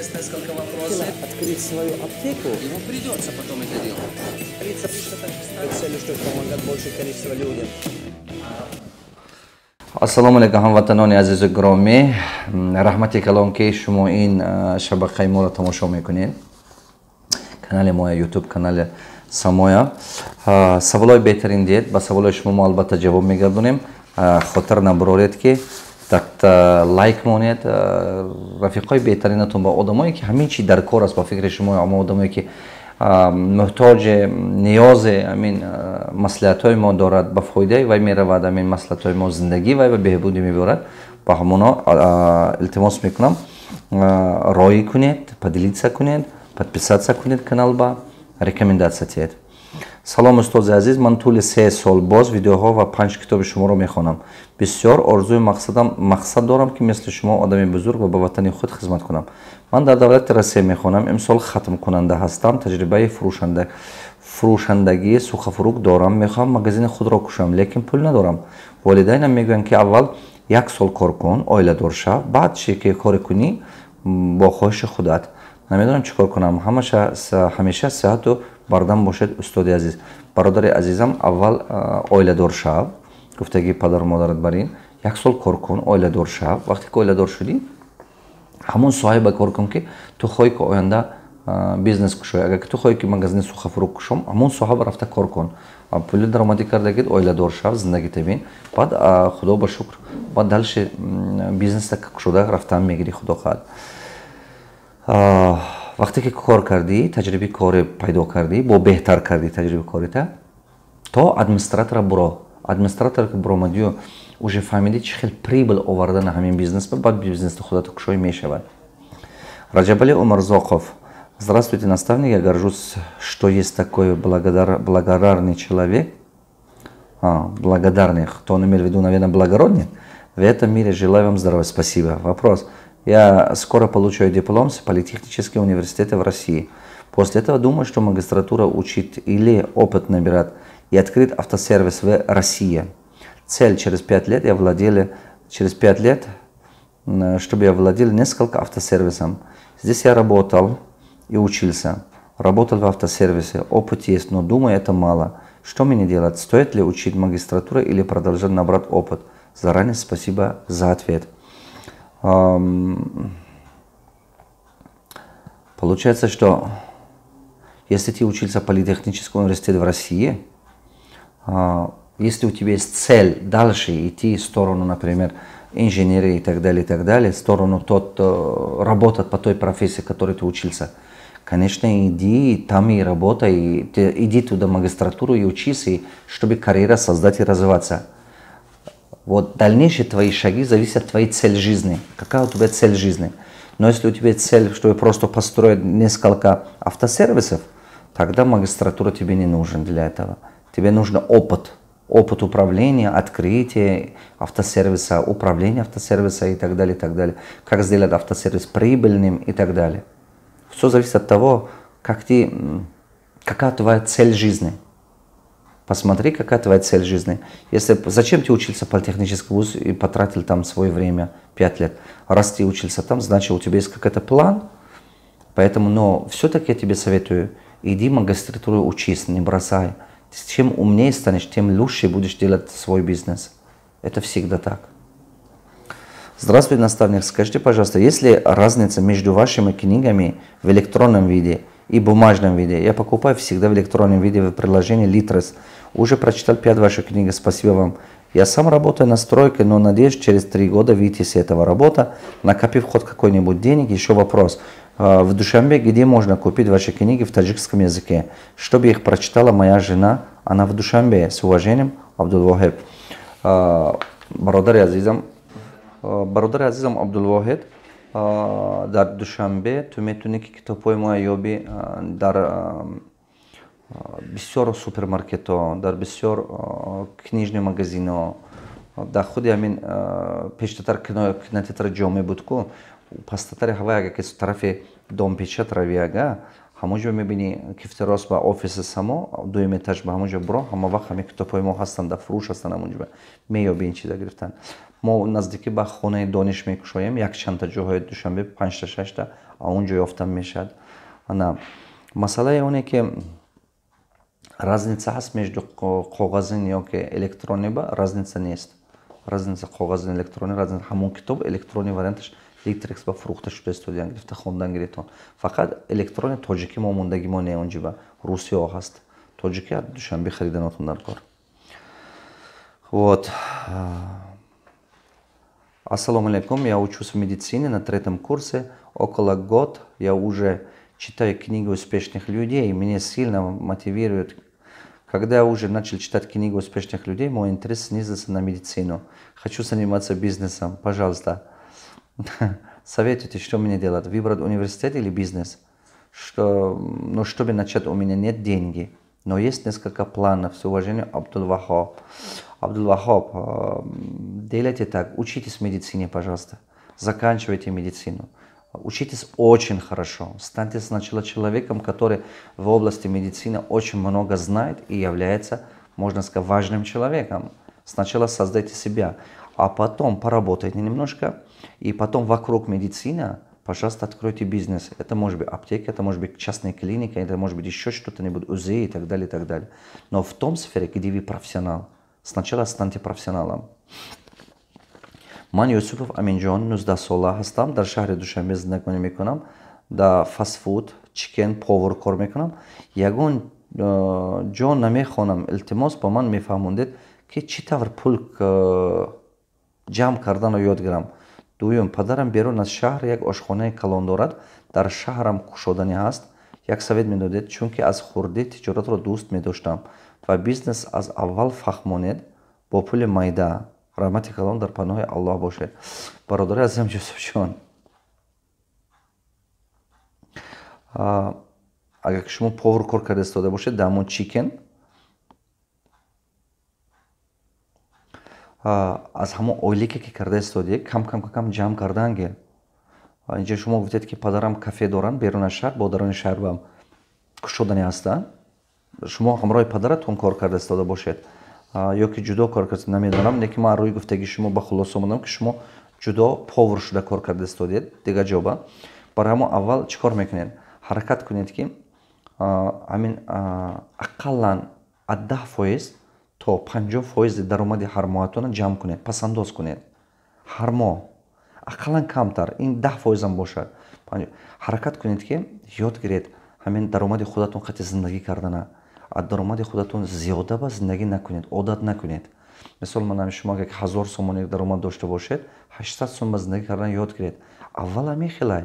Есть несколько вопросов. Открыть свою аптеку. Ему придется потом это делать. Целью, чтобы помогать большее количество людям. Ассалому алайкум, ҳамватанони азизу гиромӣ. Раҳмати калом, ки шумо ин шабакаи моро тамошо мекунед, канали моя, Ютуб канали Самоя. Саволҳои беҳтарин диҳед, ба саволҳои шумо мо албатта ҷавоб мегардонем. Хотир набароред, ки лайк монед, рафиқҳои беҳтаринатон ба одамое, ки ҳамин чи дар кор аст, ба фикри шумо, ама одамое, ки муҳтоҷи ниёзи ҳамин маслиҳатҳои мо дорад, ба фоидаи вай меравад, ҳамин маслиҳатҳои мо зиндагии вай ба беҳбудӣ мебарад, ба ҳамоно илтимос мекунам, роӣ кунед, поделиться кунед, подписаться кунед канал, ба рекомендация тиҳед. Салом, устози азиз. Ман тӯли 3 сол боз видеоҳо ва панҷ китоби шуморо мехонам. Бисёр орзуи мақсад дорам, ки мисли шумо одами бузург ва ба ватани худ хизмат кунам. Ман дар давлати Россия мехонам, имсол хатмкунанда ҳастам. Таҷрибаи фурӯшандагии сухофрукт дорам. Мехоҳам магазини худро кушам, лекин пул надорам. Волидайнам мегӯянд, ки аввал як сол кор кун, оиладор шав, баъд чи ки коре кунӣ, бо хоҳиши худат. Намедонам, чӣ кор кунам. Ҳамеша сиҳату бардам бошед, устоди азиз. Бародари азизам, аввал оиладор шав. Гуфтагии падару модарат бар ин: як сол кор кун, оиладор шав. Вақте ки оиладор шудӣ, ҳамон соҳае ба кор кун, ки ту хоҳӣ, ки оянда бизнес кушоӣ. Агар ки ту хоҳӣ, ки магазини сухофрукт кушом, ҳамон соҳа ба рафта кор кун, пули даромадӣ кардагид, оиладор шав, зиндагита бин. Баъд, худо ба шукр, баъд дальше бизнеса кушода рафтан мегирӣ, худо хоҳад. Вақте ки кор кардӣ, таҷрибаи коре пайдо кардӣ, бо беҳтар кардӣ таҷрибаи корита, то администратора буро. Администратор ки буромадию уже фаҳмидӣ, чӣ хел прибыль овардана ҳамин бизнес, баъд бизнеси худато кушоӣ мешавад. Раҷабали Умарзоқов: здравствуйте, наставник. Я горжусь, что есть такой благодарный человек, благодарный, кто он имел в виду, наверное, благородный в этом мире. Желаю вам здоровья. Спасибо. Вопрос: я скоро получаю диплом с политехнического университета в России. После этого думаю, что магистратура учить или опыт набирать и открыть автосервис в России. Цель: через 5 лет я владели, через 5 лет, чтобы я владел несколько автосервисом. Здесь я работал и учился. Работал в автосервисе, опыт есть, но, думаю, это мало. Что мне делать? Стоит ли учить магистратуру или продолжать набрать опыт? Заранее спасибо за ответ. Получается, что если ты учился в политехническом университете в России, если у тебя есть цель дальше идти в сторону, например, инженерии и так далее, в сторону тот, работать по той профессии, которой ты учился, конечно, иди там и работай, и ты иди туда в магистратуру и учись, и чтобы карьера создать и развиваться. Вот дальнейшие твои шаги зависят от твоей цели жизни. Какая у тебя цель жизни? Но если у тебя цель, чтобы просто построить несколько автосервисов, тогда магистратура тебе не нужен для этого. Тебе нужен опыт. Опыт управления, открытия автосервиса, управления автосервиса и так далее, и так далее. Как сделать автосервис прибыльным и так далее. Все зависит от того, какая твоя цель жизни. Посмотри, какая твоя цель жизни. Если, зачем ты учился в политехнический вуз и потратил там свое время, 5 лет? Раз ты учился там, значит, у тебя есть какой-то план. Поэтому, но все-таки я тебе советую, иди в магистратуру учись, не бросай. Чем умнее станешь, тем лучше будешь делать свой бизнес. Это всегда так. Здравствуйте, наставник. Скажите, пожалуйста, есть ли разница между вашими книгами в электронном виде и бумажном виде? Я покупаю всегда в электронном виде в приложении Litres. Уже прочитал пять ваших книг, спасибо вам. Я сам работаю на стройке, но надеюсь через 3 года выйти с этого работа, накопив хоть какой-нибудь денег. Еще вопрос. В Душанбе где можно купить ваши книги в таджикском языке, чтобы их прочитала моя жена? Она в Душанбе. С уважением, Абдулвохид. Бародари азизам, бародари азизам Абдулвоҳид, дар Душанбе ту метавонӣ, ки китобҳои моя ёбӣ дар бисёр супермаркетҳо, дар бисёр книжный магазинҳо, дар худи ҳамин пештатар кинотеатри Ҷомеъ буд ку, пастатари ҳавай, агар ки тарафи Домпечат рави, ага, Ҳамон ҷо мебинӣ, кифти рост ба офиси Само, дуюм этаж ба ҳамон ҷо биро, ҳама вақт ҳамин китобҳои мо ҳастанд, дар фурӯш ҳастанд, ҳамон ҷо меёбӣ ин чиза гирифтан. Мо наздикӣ ба хонаи дониш мекушоем, якчандта ҷоҳои Душанбе, панҷта, шашта, он ҷо ёфтан мешавад. Ана масъалаи оне ки разница ҳаст между коғазин ё ки электронӣ, ба разница нест. Разница коғазин, электронӣ разница ҳамон китоб, электронӣ варианташ Литрекс ба фурӯхта шуда истодиян, гирифта хондан гиритон. Фақат электрони тоҷикӣ мо мондагӣ мо не, онҷи ба русиё ҳаст. Тоҷикӣ аз Душанбе хариданотон дар кор. Вот. Ассалому алейкум, я учусь в медицине на третьем курсе. Около год я уже читаю книги успешных людей, и меня сильно мотивирует. Когда я уже начал читать книгу успешных людей, мой интерес снизился на медицину. Хочу заниматься бизнесом, пожалуйста. Советуйте, что мне делать? Выбрать университет или бизнес? Что, ну, чтобы начать, у меня нет деньги. Но есть несколько планов. С уважением, Абдул-Вахаб. Абдул-Вахаб, делайте так. Учитесь в медицине, пожалуйста. Заканчивайте медицину. Учитесь очень хорошо. Станьте сначала человеком, который в области медицины очень много знает и является, можно сказать, важным человеком. Сначала создайте себя, а потом поработайте немножко, и потом вокруг медицины, пожалуйста, откройте бизнес. Это может быть аптека, это может быть частная клиника, это может быть еще что-то-нибудь, УЗИ и так далее, и так далее. Но в том сфере, где вы профессионал. Сначала станьте профессионалом. Ман Юсупов Аминҷон, 19 сола ҳастам, дар шаҳри Душанбе зиндагонӣ мекунам, дар фастфуд chicken повар кор мекунам. Ягон ҷо намехонам. Илтимос, ба ман мефаҳмондед, ки чӣ тавр пул ҷамъ карданро ёд гирам. Дуюм, падарам берун аз шаҳр як ошхонаи калон дорад, дар шаҳрам кушоданӣ ҳаст. Як совет медодед, чунки аз хурдӣ тиҷоратро дӯст медоштам ва бизнес аз аввал фаҳмонед бо пули майда. Раҳмати калон, дар паноҳи Аллоҳ бошед. Бародари азизам Юсуфҷон, агар шумо повар кор карда истода бошед дар ҳамон chicken, аз ҳамон ойлике ки карда истодед, кам кам кам ҷамъ кардан гир. Инҷа шумо гуфтед, ки падарам кафе доранд берун аз шаҳр, бо даруни шаҳр ба кушодани ҳастанд. Шумо ҳамроҳи падаратон кор карда истода бошед ё ки ҷудо кор карда, намедонам, лекин ман рӯи гуфтагии шумо ба хулоса омадам, ки шумо ҷудо повар шуда кор карда истодед дигар ҷоба. Барои ҳамон аввал чӣ кор мекунед? Ҳаракат кунед, ки ҳамин ақаллан аз 10% то 50% даромади ҳар моҳатонро ҷамъ кунед, пасандоз кунед. Ҳар моҳ ақаллан камтар, ин 10% бошад. Ҳаракат кунед, ки ёд гиред ҳамин даромади худатон қати зиндагӣ кардана. Аз даромади худатон зиёда ба зиндагӣ накунед, одат накунед. Мисол, ман шумо агар 1000 сомонӣ даромад дошта бошед, 800 сом ба зиндагӣ кардан ёд гиред. Аввал ҳамин хелай.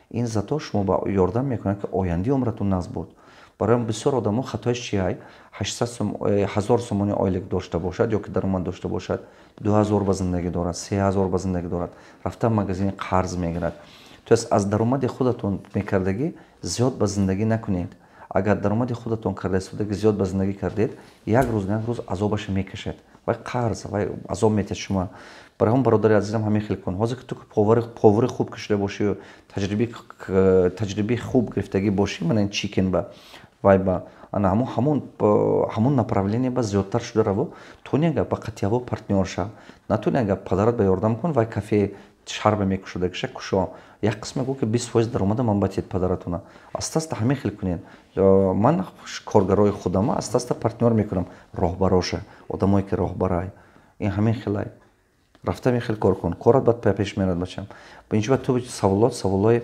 Ин зато шумо ба ёрдам мекунад, ки ояндаи умратон нағз буд. Барои бисёр одамо хатоиш чи ай? 800 сом, 1000 сомонӣ ойлик дошта бошад ё ки даромад дошта бошад, 2000 ба зиндагӣ дорад, 3000 ба зиндагӣ дорад, рафта магазини қарз мегирад. То есть аз даромади худатон мекардагӣ зиёд ба зиндагӣ накунед. Агар даромади худатон карда истодаги зиёд ба зиндагӣ кардед, як рӯз на як рӯз азобаша мекашед. Вай қарз, вай азоб метиҳад шумо. Барои ҳамон, бародари азизам, ҳамин хел кун. Ҳозир ки ту повари хуб кашида бошӣ, таҷрибаи хуб гирифтагӣ бошӣ, мана ин chicken ба вай ба ана ҳамон направление ба зиёдтар шуда раво, туни агар ба қатъияво партнёр шав, натуни агар падарат ба ёрдам кун, вай кафе шарба мекушода киша кушо. Як қисме гӯ, ки 20% даромада ман батиҳед падаратона. Аста-аста ҳамин хел кунед. Ман коргарои худама аста-аста партнёр мекунам, роҳбароша, одамое ки роҳбарай. Ин ҳамин хелай. Рафта ҳамин хел кор кун. Корат баъд пеш мерад, бачам. Инҷо ту саволот, саволои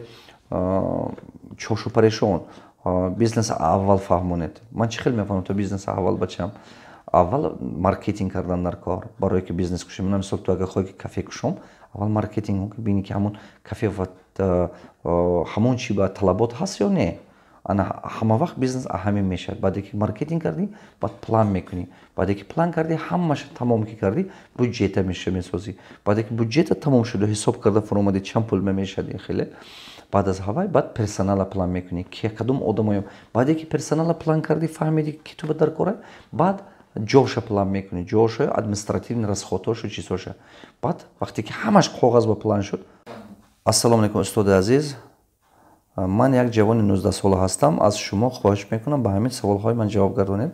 чошу парешон. Бизнес аввал фаҳмонед. Ман чӣ хел мефаҳмам ту бизнес аввал, бачам? Аввал маркетинг кардан дар кор, барое ки бизнес кушем. Ман мисол, ту агар хоҳӣ ки кафе кушом, аввал маркетинг кун, ки бинӣ, ки ҳамон кафе ва ҳамон чи ба талабот ҳаст ё не. Ана ҳама вақт бизнес ҳамин мешавад. Баъде ки маркетинг кардӣ, баъд план мекунӣ. Баъде ки план кардӣ, ҳамаша тамом ки кардӣ, буҷета меша месозӣ. Баъде ки буҷета тамом шуду ҳисоб карда фуромадӣ, чанд пул мемешавад ин хеле. Баъд аз ҳавай баъд персонала план мекунӣ, ки кадом одамоё. Баъде ки персонала план кардӣ, фаҳмидӣ, ки ту ба дар кора, баъд ҷоша план мекунӣ, ҷоша, административный расходҳошу, чизҳоша. Баъд вақте ки ҳамаш коғаз ба план шуд. Ассалому алайкум, устоди азиз. Ман як ҷавони 19-сола ҳастам. Аз шумо хоҳиш мекунам, ба ҳамин саволҳои ман ҷавоб гардонед.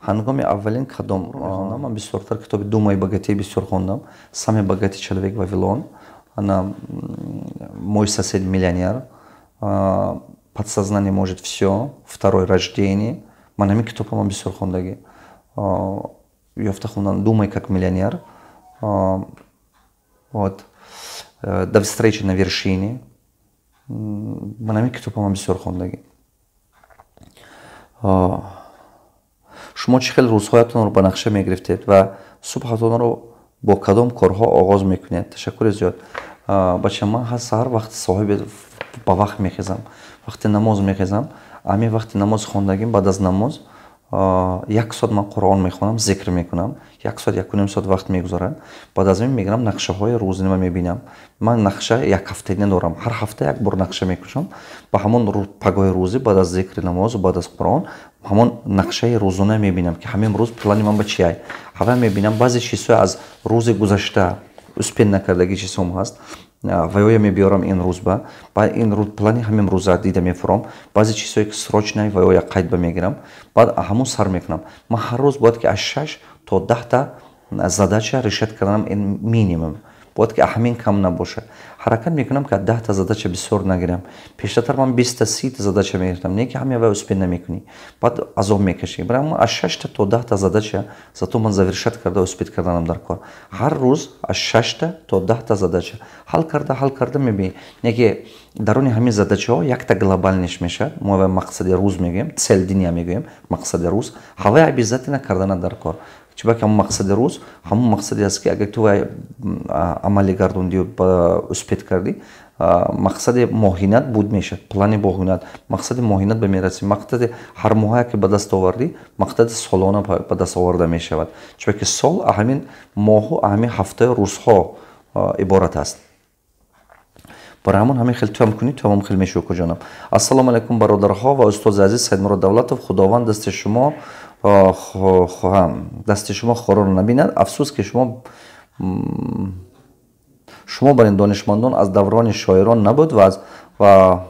Ҳангоми аввалин кадом хондам? Ман бисёртар китоби «Думай богатей» бисёр хондам, «Самый богатый человек Вавилон», ана «Мой сосед миллионер», «Подсознание может все», «Второе рождение». Ман ҳамин китобҳо ман бисёр хондагӣ, ёфта хондан. «Думай как миллионер», вот, «До встречи на вершине». Ман ҳамин китобҳо ман бисёр хондагӣ. Шумо чӣ хел рӯзҳоятонро ба нақша мегирифтед ва субҳатонро бо кадом корҳо оғоз мекунед? Ташаккури зиёд. Бача, ман ҳар саҳар вақти соҳиби ба вақт мехезам, вақти намоз мехезам. Ҳамин вақти намоз хондагим, баъд аз намоз як соат ман Қуръон мехонам, зикр мекунам. Як соат, 1,5 соат вақт мегузарад. Баъд аз ин мегирам, нақшаҳои рӯзима мебинам. Ман нақша як ҳафтаина дорам, ҳар ҳафта як бор нақша мекушам. Ба ҳамон пагоҳи рӯзӣ, баъд аз зикри намозу баъд аз Қуръон, ҳамон нақшаи рӯзона мебинам, ки ҳамин рӯз плани ман ба чи ай. Ҳава мебинам, баъзе чизҳое аз рӯзи гузашта успеть накардагӣ чизҳом ҳаст, ва ё мебиёрам ин рӯз ба ин рӯз, плани ҳамин рӯза дида мефуром. Баъзе чизҳое ки срочный, ва ё қайд ба мегирам, баъд ҳамон сар мекунам. Ман ҳар рӯз бояд ки аз 6 то 10-та задача решать карданам, ин минимум бояд ки ҳамин кам набошад. Ҳаракат мекунам, ки аз 10-та задача бисёр нагирам. Пештартар ман 20-та, 30-та задача мегирифтам, не ки ҳамин вай успеть намекунӣ, баъд азоб мекашӣ. Барои аз 6-та то 10-та задача зато ман завершать карда, успеть карданам дар кор. Ҳар рӯз аз 6-та то 10-та задача ҳал карда, ҳал карда мебинӣ, не ки даруни ҳамин задачаҳо якта глобальный ш мешавад. Мо вай мақсади рӯз мегӯем, цель дня мегӯем, мақсади рӯз ҳавай обязательно кардана дар кор. Чунки ҳамон мақсади рӯз ҳамон мақсаде аст, ки агар ту вай амалӣ гардондию успеть кардӣ, мақсади моҳинат буд мешавад, плани моҳинат, мақсади моҳинат ба мерасӣ, мақсади ҳар моҳае ки ба даст овардӣ, мақсади солона ба даст оварда мешавад. Чунки сол ҳамин моҳу ҳамин ҳафтаю рӯзҳо иборат аст. Барои ҳамон ҳамин хел туам кунӣ, туам хел мешавӣ, куҷонам. Ассалому алайкум, бародарҳо ва устози азиз Саидмурод Давлатов. Худованд дасти шумо хоҳам, дасти шумо хороро набинад. Афсӯс, ки шумо бар ин донишмандон аз даврони шоирон набуд ва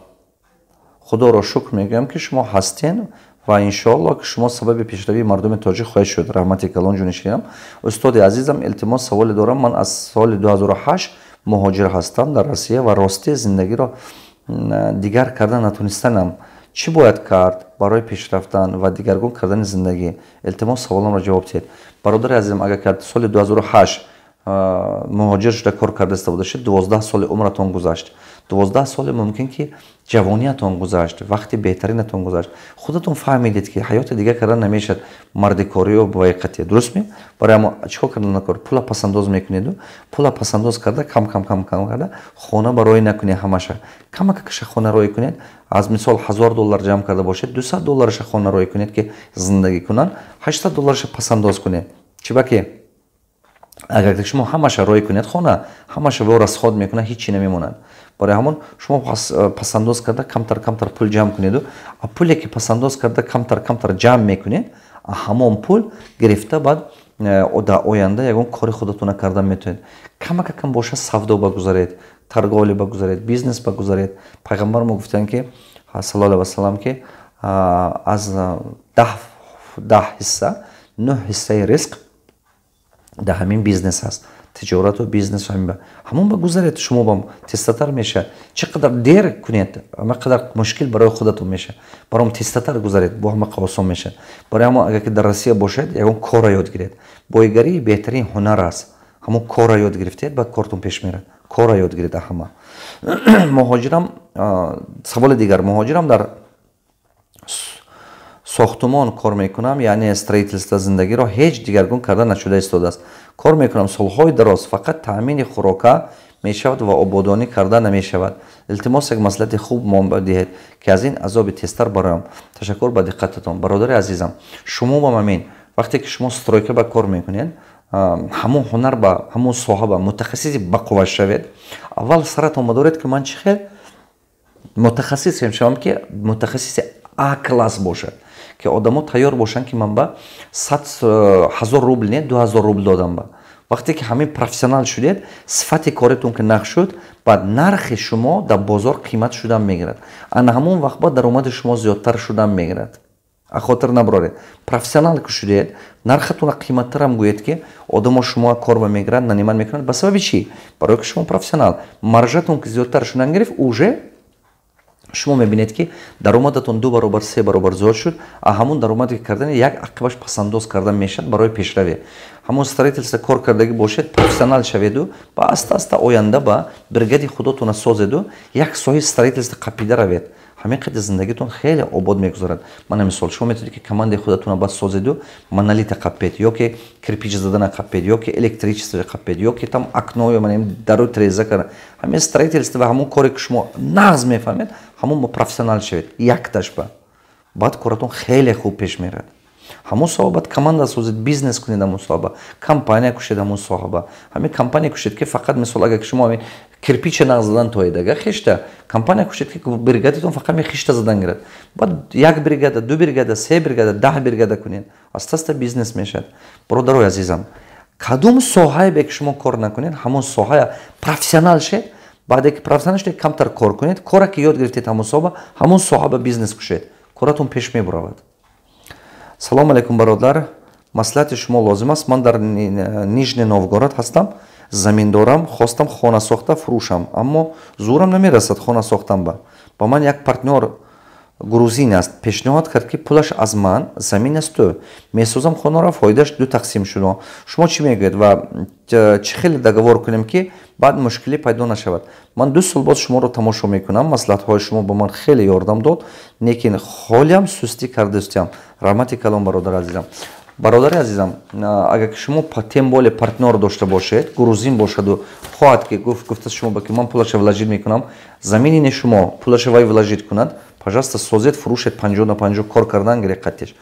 Худоро шукр мегӯям, ки шумо ҳастен ва иншоалло, ки шумо сабаби пешравии мардуми тоҷик хоҳед шуд. Раҳмати калон, ҷонишинам. Устоди азизам, илтимос, саволе дорам. Ман аз соли 2008 муҳоҷир ҳастам дар Россия ва ростӣ зиндагиро дигар карда натонистанам. Чӣ бояд кард барои пешрафтан ва дигаргун кардани зиндагӣ? Илтимос, саволамро ҷавоб диҳед. Бародари азизам, агар ки соли 2008 муҳоҷир шуда кор кардаиста бошед, 12 соли умратон гузашт, 12 соли мумкин ки ҷавониятон гузашт, вақти беҳтаринатон гузашт. Худатон фаҳмидед, ки ҳаёти дигар кардан намешавад, мардикориё бояқатия, дуруст ме? Барои ҳамо чӣ кор кардан накор? Пула пасандоз мекунеду, пула пасандоз карда, кам кам кам кам карда хона барои накунед, ҳамаша камакакаша хона рӯй кунед. Аз мисол, 1000 доллар ҷамъ карда бошед, 200 доллараша хона рӯй кунед, ки зиндагӣ кунанд, 800 доллараша пасандоз кунед. Чибаки агар шумо ҳамаша рӯй кунед хона, ҳамаша во расход мекунад, ҳичи намемонад. Барои ҳамон шумо пасандоз карда, камтар камтар пул ҷамъ кунеду, а пуле ки пасандоз карда, камтар камтар ҷамъ мекунед, ҳамон пул гирифта, баъд дар оянда ягон кори худатона карда метавонед. Камака кам боша, савдо багузаред, торговля багузаред, бизнес багузаред. Пайғамбар мо гуфтанд, ки саллаллоҳу алайҳи васалам, ки аз 10 ҳисса нӯҳ ҳиссаи ризқ дар ҳамин бизнес ҳаст, тиҷорату бизнесу. Ҳамон ба гузаред, шумо ба тезтатар мешавад. Чӣ қадар дер кунед, ҳама қадар мушкил барои худатон мешавад. Баром тезтатар гузаред, бо ҳама осон мешавад. Барои ҳамон, агар ки дар Россия бошед, ягон корро ёд гиред. Боигарӣ беҳтарин ҳунар аст. Ҳамон корро ёд гирифтед, баъд кортон пеш мерад. Корро ёд гиред ҳама. Муҳоҷирам, саволи дигар. Муҳоҷирам, дар сохтумон кор мекунам, яъне строительство. Зиндагиро ҳеҷ дигаргун карда нашуда истодааст. Кор мекунам солҳои дароз, фақат таъмини хӯрока мешавад ва ободонӣ карда намешавад. Илтимос, як маслиҳати хуб диҳед, ки аз ин азоби тезтар бароям. Ташаккур ба диққататон. Бародари азизам, шумо ба мамин, вақте ки шумо стройка ба кор мекунед, ҳамон ҳунар ба ҳамон соҳа ба мутахассиси бақувват шавед. Аввал саратон доред, ки ман чӣ хел мутахассисем шавам, ки мутахассиси А класс бошад, ки одамо тайёр бошанд, ки ман ба 100 000 рубл не, 2000 рубл додам. Ба вақте ки шумо мутахассиси А класс шудед, Вақте ки ҳамин профессионал шудед, сифати коритон ки нағз шуд, баъд нархи шумо дар бозор қимат шудан мегирад. Ана ҳамон вақт ба даромади шумо зиёдтар шудан мегирад. Хотир набароред, профессионал ки шудед, нархатонро қиматтарам гӯед, ки одамо шумо корба мегиранд, нанимать мекунанд. Ба сабаби чӣ? Барое ки шумо профессионал. Маржатон ки зиёдтар шудан гирифт, уже шумо мебинед, ки даромадатон ду баробар, се баробар зиёд шуд. А ҳамон даромаде ки кардани, як ақибаш пасандоз кардан мешавад барои пешравӣ. Ҳамон строительство кор кардагӣ бошед, профессионал шаведу, ба аста аста оянда ба бригади худотона созеду, як соҳаи строительство қапида равед. Ҳамин қадри зиндагитон хеле обод мегузарад. Мана мисол, шумо метавонед, ки командаи худатона бад созеду, монолита қаппед, ё ки кирпич задана қаппед, ё ки электричество қаппед, ё ки там окно ё дару треза карда, ҳамин строительство ва ҳамон коре ки шумо нағз мефаҳмед, ҳамон бо профессионал шавед якташба, баъд коратон хеле хуб пеш мерад. Ҳамон соҳа баъд команда созед, бизнес кунед, ҳамон соҳаба компания кушед. Ҳамон соҳаба ҳамин компания кушед, ки фақат, мисол, агар шумо ҳамин кирпича нағз задан тоед, ага хишта, компания кушед, ки бригадатон фақат ҳамин хишта задан гирад. Баъд як бригада, ду бригада, се бригада, 10 бригада кунед, аста аста бизнес мешавад. Бародарои азизам, кадом соҳае ки шумо кор накунед, ҳамон соҳая профессионал шед. Баъде ки профессионал шудед, камтар кор кунед, кора ки ёд гирифтед, ҳамон соҳаба бизнес кушед, коратон пеш мебуравад. Салому алайкум, бародар, маслиҳати шумо лозим аст. Ман дар Нижний Новгород ҳастам, замин дорам, хостам хона сохта фурӯшам, аммо зӯрам намерасад хона сохтан. Ба ман як партнёр, грузин аст, пешниҳод кард, ки пулаш аз ман, замин аз ту, месозам хонаро, фоидааш ду тақсим шуд. Шумо чӣ мегӯед ва чӣ хеле договор кунем, ки баъд мушкилӣ пайдо нашавад? Ман 2 сол боз шуморо тамошо мекунам, маслиҳатҳои шумо ба ман хеле ёрдам дод, лекин ҳолиам сустӣ кардастиям. Раҳмати калон, бародари азизам. Бародари азизам, агар ки шумо, тем более, партнёр дошта бошед, грузин бошаду хоҳад, ки гуфта шумо ки ман пулаша вложить мекунам, замини не шумо, пулаша вай вложить кунад, пожалуйста, созед, фурӯшед, 50 на 50 кор кардан гире қатиш.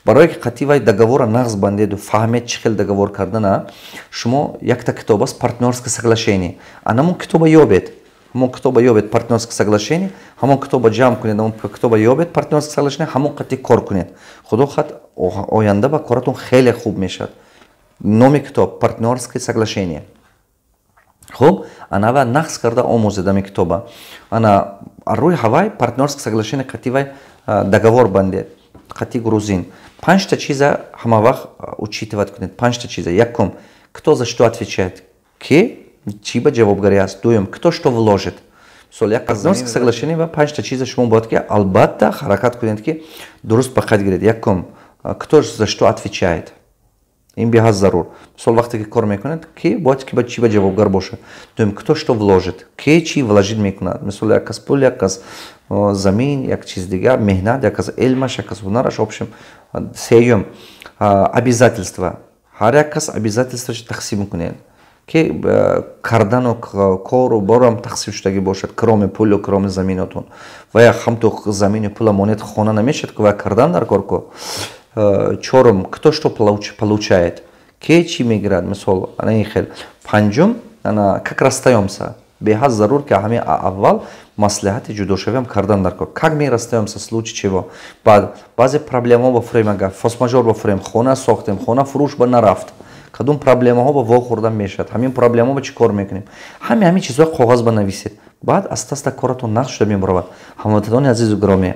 Барое ки қатӣ вай договора нағз бандеду фаҳмед чӣ хел договор кардана, шумо якта китоб аст, «Партнёрское соглашение», анамон китоба ёбед, ҳамон китоба ёбед, «Партнёрское соглашение», ҳамон китоба ҷамъ кунед, ҳамон китоба ёбед, «Партнёрское соглашение», ҳамон қатӣ кор кунед. Худо хоҳад, оянда ба коратон хеле хуб мешавад. Номи китоб «Партнёрское соглашение». Хуб, анава нағз карда омӯзед ами китоба. Ана рӯи ҳавай партнёрское соглашение қатӣ вай договор бандед, қатӣ грузин. Панҷта чиза ҳама вақт учитывать кунед, панҷта чиза. Якум, кто за что отвечает, ки чӣ ба ҷавобгарӣ аст. Дуюм, кто что вложит. Мисол, як партнёрское соглашение ва панҷта чиза шумо бояд ки албатта ҳаракат кунед, ки дуруст ба қайд гиред. Якум, кто за что отвечает, ин беҳад зарур. Мисол, вақте ки кор мекунед, ки бояд ки ба чӣ ба ҷавобгар бошад. Дуюм, кто что вложит, ки чӣ вложить мекунад. Мисол, як кас пул, як кас замин, як чиз дигар, меҳнат, як кас илмаш, як кас ҳунараш, общем. Сеюм, обязательства. Ҳар як кас обязательстваш тақсим кунед, ки кардану кору борам тақсим шудагӣ бошад, кроме пулу кроме заминотон. Ва як ҳамту замини пула монед, хона намешад, ки ва кардан дар кор ку. Чорум, кто что получает, ке чӣ мегирад, мисол, ана ин хел. Панҷум, ана как расстаёмся. Беҳад зарур, ки ҳамин аввал маслиҳати ҷудошавиам кардан дар кор. Как мы расстаёмся, случай чего? Баъд баъзе проблемаҳо ба фурем, агар форс-мажор ба фурем, хона сохтем, хона фурӯш ба нарафт, кадом проблемаҳо ба вохӯрда мешавад, ҳамин проблемаҳо ба чӣ кор мекунем, ҳами чизҳо коғаз ба нависед. Баъд аста аста коратон нағз шуда мебаровад. Ҳамватанони азизу гиромӣ,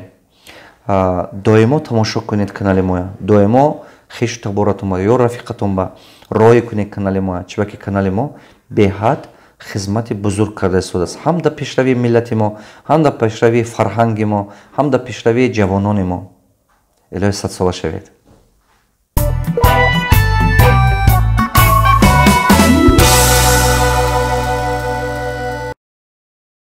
доимо тамошо кунед канали моя, доимо хешу таборатон ба ё рафиқатон ба роҳӣ кунед канали моя, чунки канали мо беҳад хизмати бузург карда истодааст ҳам дар пешравии миллати мо, ҳам дар пешравии фарҳанги мо, ҳам дар пешравии ҷавонони мо. Илоҳи садсола шавед.